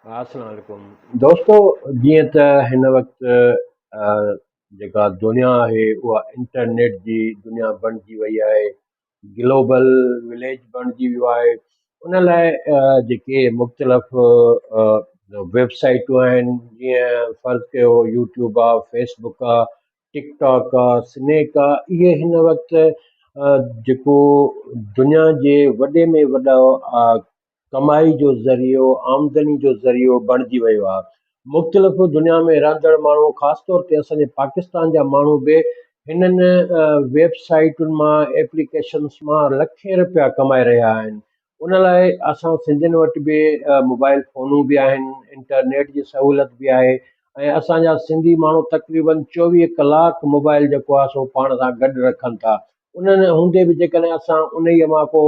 السلام عليڪم دوستو، جيئن ته هن وقت جيڪا دنيا آهي اها انٽرنيٽ جي دنيا بڻجي وئي آهي، گلوبل وليج بڻجي ويو آهي. ان لاء جيڪي مختلف ويب سائيٽون آهن، جيئن فرض ڪيو يوٽيوب آهي، فيس بڪ آهي، ٽڪ ٽاڪ آهي، سنيڪ آهي، اهي هن وقت جيڪو دنيا جي وڏي ۾ وڏا ڪمائي جو ذريعو، آمدني جو ذريعو بڻجي ويو آهي. مختلف دنيا ۾ رهندڙ ماڻهو خاص طور تي اسان جي پاڪستان جا ماڻهو به هنن ويب سائيٽن مان ايپليڪيشنس مان لکين رپيا ڪمائي رهيا آهن. ان لاء اسان سنڌين وٽ به موبائل فونون به آهن، انٽرنيٽ جي سهولت به آهي ۽ اسان جا سنڌي ماڻهو تقريبن 24 ڪلاڪ موبائل جيڪو آهي سو پاڻ سان گڏ رکن ٿا. ان هوندي به جيڪڏهن اسان انهيء مان ڪو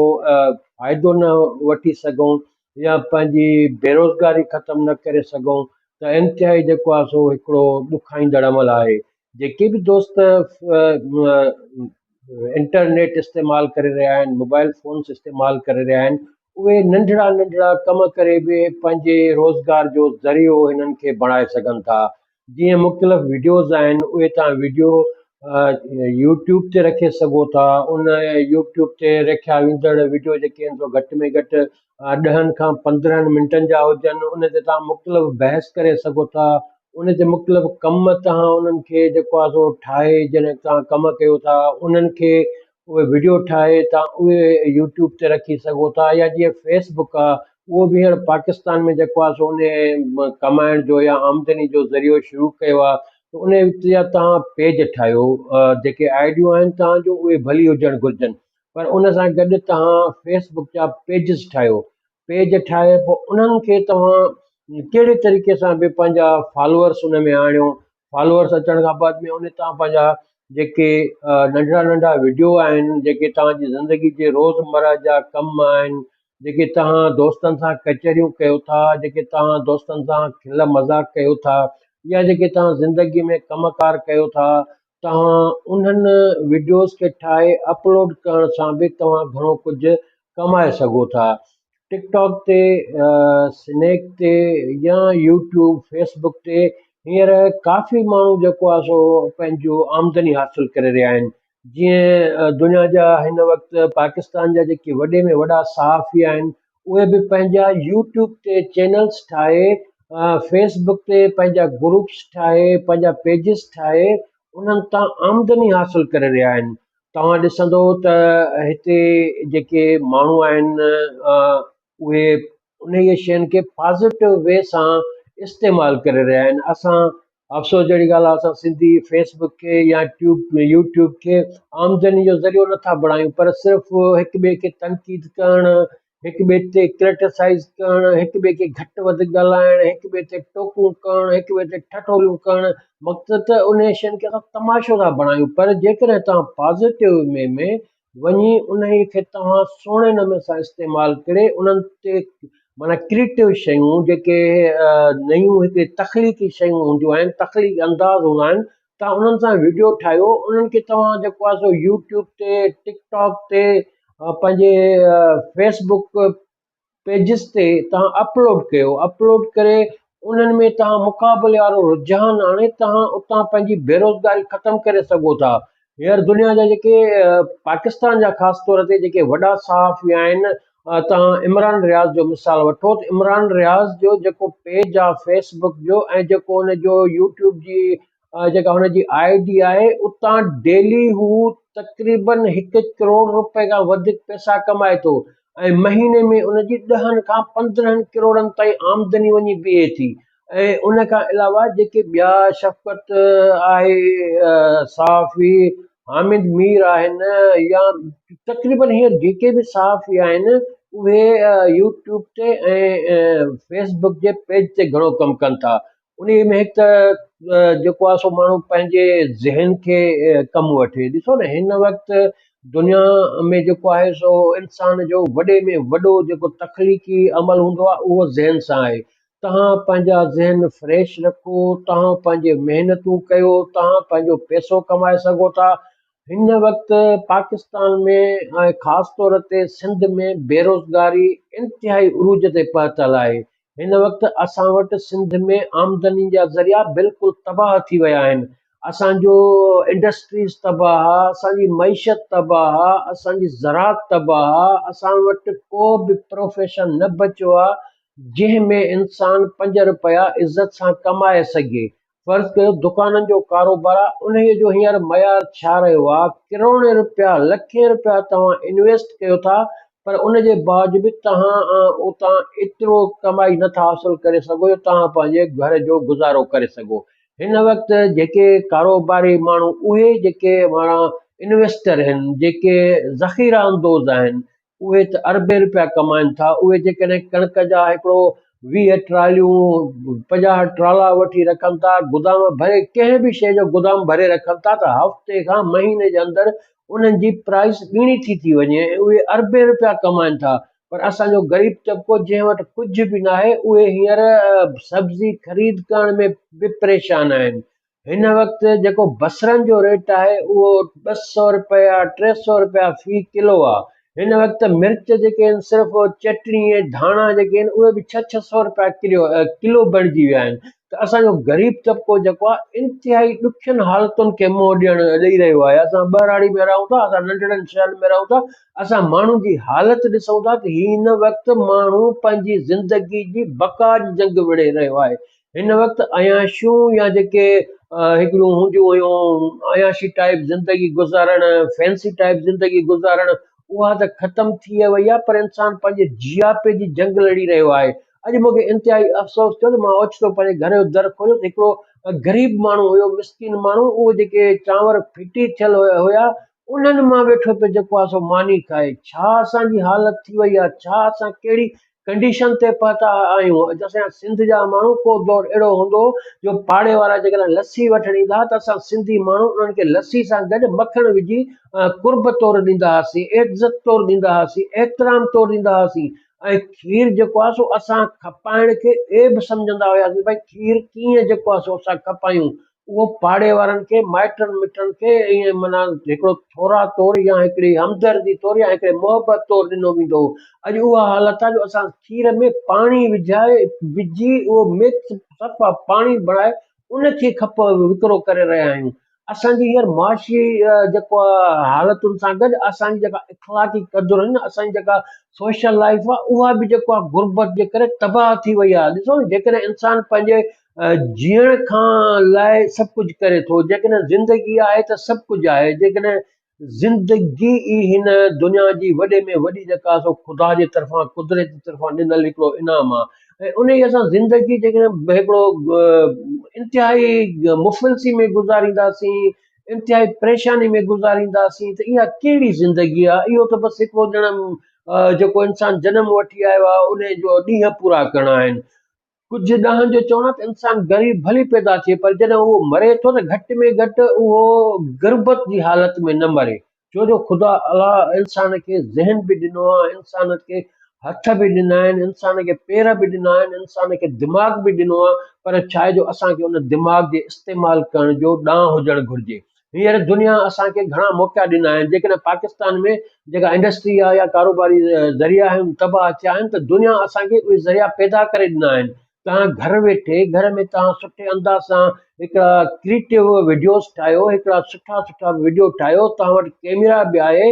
فائدو نه وٺي سگهون يا پنهنجي بيروزگاري ختم نه ڪري سگهون ته انتهائي جيڪو آهي سو هڪڙو ڏکائيندڙ عمل آهي. جيڪي به دوست انٽرنيٽ استعمال ڪري رهيا آهن، موبائل فونس استعمال ڪري رهيا آهن، اهي ننڍڙا ننڍڙا ڪم ڪري به پنهنجي روزگار جو ذريعو هنن کي بڻائي سگهن ٿا. جيئن مختلف وڊيوز آهن، اهي توهان وڊيو يوٽيوب تي رکي سگهو ٿا. ان يوٽيوب تي رکيا ويندڙ وڊيو جيڪي آهن سو گهٽ ۾ گهٽ 10 کان 15 منٽن جا هجن. ان تي توهان مختلف بحث ڪري سگهو ٿا. ان تي مختلف ڪم توهان انهن کي جيڪو آهي سو ٺاهي جڏهن توهان ڪم ڪيو ٿا انهن کي اهي وڊيو ٺاهي توهان اهي يوٽيوب تي رکي سگهو ٿا. يا جيئن فيس بڪ آهي، اهو به هينئر پاڪستان ۾ جيڪو آهي سو ان ڪمائڻ جو يا آمدني جو ذريعو شروع ڪيو آهي ته ان جا توهان پيج ٺاهيو. جيڪي آئيڊيون آهن توهان جون اهي ڀلي هجڻ گهرجن، پر ان سان گڏ توهان فيس بڪ جا پيجز ٺاهيو. پيج ٺاهي پوء انهن کي توهان ڪهڙي طريقي سان به پنهنجا فالوورس ان ۾ آڻيو. فالوورس اچڻ کان بعد ۾ ان تان پنهنجا جيڪي ننڍڙا ننڍا وڊيو آهن، جيڪي توهان جي زندگي جي روزمره جا ڪم آهن، جيڪي توهان دوستن سان ڪچهريون ڪيو ٿا، جيڪي توهان دوستن سان کل مذاق ڪيو ٿا، يا جيڪي توهان زندگي ۾ ڪم ڪار ڪيو ٿا، توهان انهن وڊيوز کي ٺاهي اپلوڊ ڪرڻ سان به توهان گهڻو ڪجهه ڪمائي سگهو ٿا. ٽڪ ٽاڪ تي، سنيڪ تي يا يوٽيوب، فيس بڪ تي هينئر ڪافي ماڻهو جيڪو آهي سو پنهنجو آمدني حاصل ڪري رهيا آهن. جيئن دنيا جا هن وقت پاڪستان جا جيڪي وڏي ۾ وڏا صحافي آهن، اهي به پنهنجا يوٽيوب تي چينلز ٺاهي، فيس بڪ تي پنهنجا گروپس ٺاهي، پنهنجا پيجز ٺاهي انهن تان آمدني حاصل ڪري رهيا آهن. توهان ڏسندو ته هتي جيڪي ماڻهو آهن اهي انهيء شين کي پازيٽو وي سان استعمال ڪري رهيا آهن. اسان افسوس جهڙي ڳالهه آهي، اسان سنڌي فيس بڪ کي يا ٽيوب يوٽيوب کي آمدني جو ذريعو نٿا بڻايون، پر صرف هڪ ٻئي کي تنقيد ڪرڻ، هڪ ٻئي تي ڪرٽيسائز ڪرڻ، هڪ ٻئي کي گهٽ وڌ ڳالهائڻ، هڪ ٻئي تي ٽوڪون ڪرڻ، هڪ ٻئي تي ٺٺوليون ڪرڻ، مقصد ته انهي شين کي اسان تماشو ٿا بڻايون. پر جيڪڏهن توهان پازيٽو وي ۾ وڃي انهي کي توهان سهڻي نموني سان استعمال ڪري انهن تي معنيٰ ڪريٽو شيون جيڪي نيون هڪڙي تخليقي شيون هونديون آهن، تخليقي انداز هوندا آهن، توهان انهن سان وڊيو ٺاهيو. انهن کي توهان جيڪو آهي سو يوٽيوب تي، ٽڪ ٽاڪ تي، پنهنجي فيس بڪ پيجز تي توهان اپلوڊ ڪيو. اپلوڊ ڪري انهن ۾ توهان مقابلي وارو رجحان آڻي توهان اتان پنهنجي بيروزگاري ختم ڪري سگهو ٿا. هينئر دنيا جا جيڪي پاڪستان جا خاص طور تي جيڪي وڏا صحافي آهن، توهان عمران رياض جو مثال وٺو ته عمران رياض جو جيڪو پيج آهي فيس بڪ جو ۽ جيڪو ان جو يوٽيوب جي جيڪا هن جي I D آهي، اتان ڊيلي هو تقريبن 1 ڪروڙ روپئي کان وڌيڪ پئسا ڪمائي ٿو ۽ مهيني ۾ ان جي 10 کان 15 ڪروڙن تائين آمدني وڃي بيهي ٿي. ۽ ان کان علاوه جيڪي ٻيا شفقت آهي، صحافي حامد مير آهن، يا تقريبن هينئر جيڪي به صحافي آهن اهي يوٽيوب تي ۽ فيس بڪ جي پيج تي گهڻو ڪم ڪن ٿا. انهي ۾ هڪ ته جيڪو آهي سو ماڻهو پنهنجي ذهن کي ڪم وٺي. ڏسو نه هن وقت دنيا ۾ جيڪو آهي سو انسان جو وڏي ۾ وڏو جيڪو تخليقي عمل هوندو آهي اهو ذهن سان آهي. توهان پنهنجا ذهن فريش رکو، توهان پنهنجي محنتون ڪيو، توهان پنهنجو پئسو ڪمائي سگهو ٿا. هن وقت پاڪستان ۾ ۽ خاص طور تي سنڌ ۾ بيروزگاري انتهائي عروج تي پهتل آهي. هن وقت اسان وٽ سنڌ ۾ آمدني جا ذريعا بلڪل تباهه ٿي ويا آهن. اسان جو انڊسٽريز تباهه آ، اسان جي معيشت تباهه آ، اسان جي زراعت تباهه آ، اسان وٽ ڪو به پروفيشن نه بچيو آ جنهن ۾ انسان پنج رپيا عزت سان ڪمائي سگهي. فرض ڪيو دڪانن جو ڪاروبار آ، انهيء جو هينئر معيار ڇا رهيو آ؟ ڪروڙين رپيا، لکين رپيا توهان انويسٽ ڪيو ٿا پر ان جي باوجود به توهان اتان ايترو ڪمائي نه ٿا حاصل ڪري سگهو جو توهان پنهنجي گهر جو گذارو ڪري سگهو. هن وقت جيڪي ڪاروباري ماڻهو اهي جيڪي معنيٰ انويسٽر آهن، جيڪي ذخيره اندوز آهن، اهي ته اربين رپيا ڪمائن ٿا، اهي جيڪڏهن ڪڻڪ جا هڪڙو 20 ٽراليون 50 ٽرالا وٺي رکن ٿا، گدام ڀري ڪنهن به شيء جو گدام ڀري رکن ٿا ته هفتي کان مهيني جي اندر انهن جي پرائس ٻيڻي ٿي ٿي وڃي ۽ اهي اربين رپيا ڪمائن ٿا پر اسان جو غريب طبقو جنهن وٽ ڪجهه به ناهي اهي هينئر سبزي خريد ڪرڻ ۾ به پريشان آهن. هن وقت جيڪو بصرن جو ريٽ آهي اهو 200 رپيا 300 رپيا في ڪلو آهي. هن وقت مرچ جيڪي آهن صرف چٽڻي ۽ ڌاڻا جيڪي آهن اهي به ڇهه ڇهه سو رپيا ڪلو بڻجي ويا آهن ته اسان جو غريب طبقو جيڪو آهي انتهائي ڏکين حالتن کي منهن ڏئي رهيو آهي. اسان ٻهراڙي ۾ رهون ٿا، اسان ننڍڙن شهرن ۾ رهون ٿا، اسان ماڻهن جي حالت ڏسون ٿا ته هن وقت ماڻهو پنهنجي زندگي جي بقا جي جنگ وڙهي رهيو آهي. هن وقت عياشيون يا جيڪي هڪڙيون هونديون هيون عياشي ٽائيپ زندگي گذارڻ، فينسي ٽائيپ زندگي گذارڻ اها ته ختم ٿي وئي آهي پر انسان پنهنجي جياپي جي جنگ لڙي رهيو آهي. اڄ مون کي انتهائي افسوس ٿيو ته مان اوچتو پنهنجي گهر جو در کوليو ته هڪڙو غريب ماڻهو هيو، مسڪين ماڻهو، اهو جيڪي چانور ڦٽي ٿيل هيا انهن مان ويٺو پيو جيڪو آهي سو ماني کائي. ڇا اسان جي حالت ٿي وئي آهي، ڇا اسان ڪهڙي ڪنڊيشن تي پهتا آهيون. اڄ اسان جا سنڌ جا ماڻهو ڪو دور اهڙو هوندو هو جو پاڙي وارا جيڪڏهن لسي وٺڻ ايندا ها ته اسان سنڌي ماڻهو انهن کي لسي سان گڏ مکڻ وجهي قرب طور ڏيندا هئاسين، عزت طور ڏيندا هئاسين، احترام طور ڏيندا هئاسين ۽ کير جيڪو آهي سو اسان کپائڻ کي عيب سمجهندا هياسين ڀائي کير ڪيئن جيڪو آهي سو اسان کپايون. اهو پاڙي وارن کي، مائٽن مٽن کي ائين معنيٰ هڪڙو ٿورا طور يا هڪڙي همدردي طور يا هڪڙي محبت طور ڏنو ويندو هو. اڄ اها حالت آهي جو اسان کير ۾ پاڻي وجهائي وجهي اهو مڪس صفا پاڻي بڻائي ان کي کپ وڪرو ڪري رهيا آهيون. اسان جي هينئر معاشي جيڪو حالتن سان گڏ اسان جي جيڪا اخلاقي قدر آهن اسان جي جيڪا سوشل لائف آهي اها به جيڪو آهي غربت جي ڪري تباهه ٿي وئي آهي. ڏسو نه جيڪڏهن انسان پنهنجي جيئڻ کان لاء سڀ ڪجهه ڪري ٿو، جيڪڏهن زندگي آهي ته سڀ ڪجهه آهي، جيڪڏهن زندگي ئي هن دنيا جي وڏي ۾ وڏي جيڪا سو خدا جي طرفان قدرت جي طرفان ڏنل هڪڙو انعام آهي ۽ انهيء اسان زندگي جيڪڏهن هڪڙو انتهائي مفلسي ۾ گذارينداسين، انتهائي پريشاني ۾ گذارينداسين ته اها ڪهڙي زندگي آهي، اهو ته بس هڪڙو ڄڻ جيڪو انسان جنم وٺي آيو آهي انهيء جو ڏينهن پورا ڪرڻا آهن. ڪجهه ڏاهن جو چوڻ آهي ته انسان غريب ڀلي پيدا ٿئي پر جڏهن اهو مري ٿو ته گهٽ ۾ گهٽ اهو غربت جي حالت ۾ نه مري ڇو جو خدا الله انسان کي ذهن به ڏنو آهي، انسان کي هٿ به ڏنا آهن، انسان کي پير به ڏنا آهن، انسان کي دماغ به ڏنو آهي پر ڇا آهي جو اسان کي ان دماغ جي استعمال ڪرڻ جو ڏانء هجڻ گهرجي. هينئر دنيا اسان کي گهڻا موقعا ڏنا آهن، جيڪڏهن پاڪستان ۾ جيڪا انڊسٽري آهي يا ڪاروباري ذريعا آهن تباهه ٿيا آهن ته دنيا اسان کي اهي ذريعا پيدا ڪري ڏنا آهن. توهان گهر ويٺي گهر ۾ توهان سٺي انداز سان هڪڙا ڪريئيٽو وڊيوز ٺاهيو، هڪڙا سٺا سٺا وڊيو ٺاهيو، توهان وٽ ڪيميرا به آهي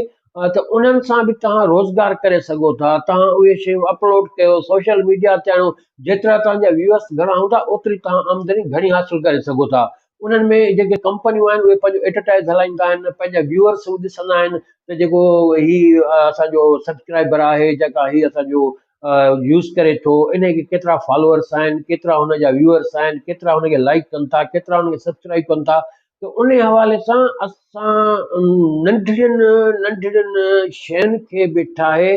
ته انهن سان به توهان روزگار ڪري سگهو ٿا. توهان اهي شيون اپلوڊ ڪيو، سوشل ميڊيا تي آڻيو، جيترا توهان جا ويوئرس گهڻا هوندا اوتري توهان آمدني گهڻي حاصل ڪري سگهو ٿا. انهن ۾ جيڪي ڪمپنيون آهن اهي پنهنجو ايڊورٽائز هلائيندا آهن پنهنجا ويوئرس ڏسندا آهن ته جيڪو هي اسانجو سبسڪرائبر آهي جيڪا هي اسانجو يوز ڪري ٿو ان کي ڪيترا فالوورس آهن ڪيترا هن جا ويوئرس آهن ڪيترا هن کي لائڪ ڪن ٿا ڪيترا هن کي سبسڪرائب ڪن ٿا ته ان حوالي سان اسان ننڍڙين ننڍڙين شين کي به ٺاهي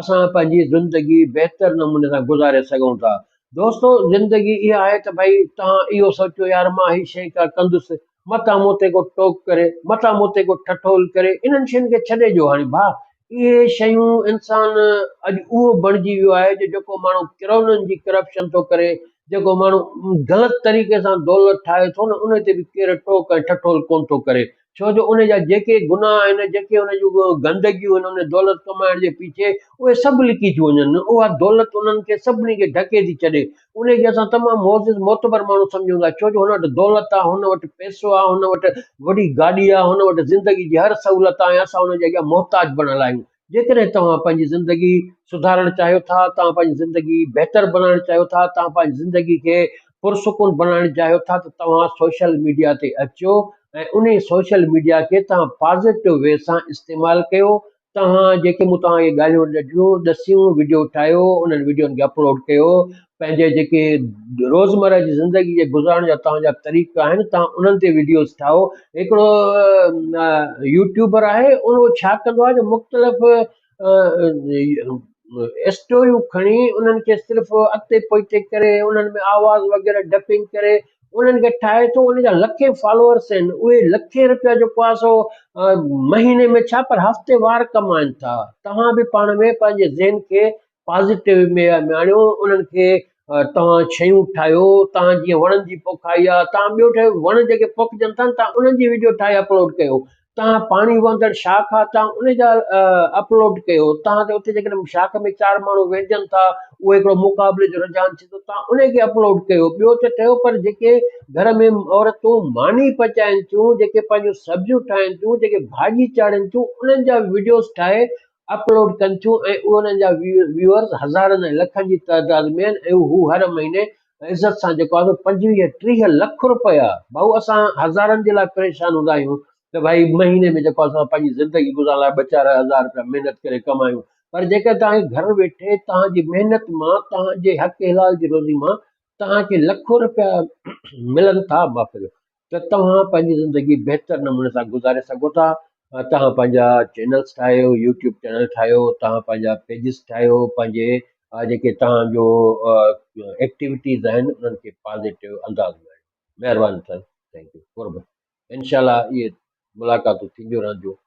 اسان پنهنجي زندگي بهتر نموني سان گذاري سگهون ٿا. دوستو زندگي اها آهي ته ڀئي توهان اهو سوچيو يار مان هي شيء ڪا ڪندس متان مون تي ڪو ٽوڪ ڪري متان مون تي ڪو ٺٺول ڪري انهن شين کي ڇڏي ڏيو هاڻي ڀاء اهي شيون انسان اڄ اهو بڻجي ويو آهي جو جيڪو ماڻهو ڪروڙن جي ڪرپشن ٿو ڪري جيڪو ماڻهو غلط طريقي سان دولت ٺاهي ٿو نه ان تي به ڪير ٽوڪ ۽ ٺٺول ڪونه ٿو ڪري. ڇو جو ان جا جيڪي گناهه آهن، جيڪي ان جون گندگيون آهن ان دولت ڪمائڻ جي پيڇي، اهي سڀ لڪي ٿيون وڃن. اها دولت انهن کي سڀني کي ڍڪي ٿي ڇڏي. ان کي اسان تمام معزز معتبر ماڻهو سمجهون ٿا، ڇو جو هن وٽ دولت آهي، هن وٽ پئسو آهي، هن وٽ وڏي گاڏي آهي، هن وٽ زندگي جي هر سهولت آهي ۽ اسان ان جي اڳيان محتاج بڻيل آهيون. جيڪڏهن توهان پنهنجي زندگي سڌارڻ چاهيو ٿا، توهان پنهنجي زندگي بهتر بڻائڻ چاهيو ٿا، توهان پنهنجي زندگي کي پرسڪون بڻائڻ چاهيو ٿا ته توهان سوشل ميڊيا تي اچو ۽ انهي سوشل ميڊيا کي توهان پازيٽو وي سان استعمال ڪيو. توهان جيڪي مون توهان کي ڳالهيون ڏٺيون، ڏسيون، وڊيو ٺاهيو، انهن وڊيون کي اپلوڊ ڪيو، پنهنجي جيڪي روزمره جي زندگي جي گذارڻ جا توهان جا طريقا آهن توهان انهن تي وڊيوز ٺاهو. هڪڙو يوٽيوبر آهي اهو ڇا ڪندو آهي جو مختلف اسٽوريون کڻي انهن کي صرف اڳتي پوئتي ڪري انهن ۾ آواز وغيره ڊبنگ ڪري انهن کي ٺاهي ٿو ان جا لکين فالوورس آهن اهي لکين روپيا جيڪو آهي سو مهيني ۾ ڇا پر هفتي وار ڪمائن ٿا. توهان به پاڻ ۾ پنهنجي ذهن کي پازيٽو ۾ آڻيو انهن کي توهان شيون ٺاهيو توهان جيئن وڻن جي پوکائي آهي توهان ٻيو ٺاهيو وڻ جيڪي پوکجن ٿا توهان انهن جي ويڊيو ٺاهي اپلوڊ ڪيو توهان پاڻي وهندڙ شاخ آهي توهان ان جا اپلوڊ ڪيو توهان کي اتي جيڪڏهن شاخ ۾ چار ماڻهو ويهجن ٿا اهو هڪڙو مقابلي جو رجحان ٿئي ٿو توهان ان کي اپلوڊ ڪيو ٻيو ته ٺهيو پر جيڪي گهر ۾ عورتون ماني پچائن ٿيون جيڪي پنهنجون سبزيون ٺاهن ٿيون جيڪي ڀاڄي چاڙهن ٿيون انهن جا ويڊيوز ٺاهي اپلوڊ ڪن ٿيون ۽ انهن جا ويوئرز هزارن ۽ لکن جي تعداد ۾ آهن ۽ هو هر مهيني عزت سان جيڪو آهي سو 25 30 لک رپيا ڀائو اسان هزارن جي لاء پريشان هوندا آهيون ته ڀائي مهيني ۾ جيڪو اسان پنهنجي زندگي گذارڻ لاء ٻه چار هزار رپيا محنت ڪري ڪمايون پر جيڪڏهن توهان کي گهر ويٺي توهان جي محنت مان توهان جي حق حلال جي روزي مان توهان کي لکون رپيا ملن ٿا معاف ڪجو ته توهان پنهنجي زندگي بهتر نموني سان گذاري سگهو ٿا. توهان پنهنجا چينلز ٺاهيو، يوٽيوب چينل ٺاهيو، توهان پنهنجا پيجز ٺاهيو، پنهنجي جيڪي توهان جو ايڪٽيوٽيز آهن انهن کي پازيٽو انداز ۾ آڻيو. مهرباني سائين thank you قرب انشاء الله اهي ملاقاتون ٿينديون رهنديون.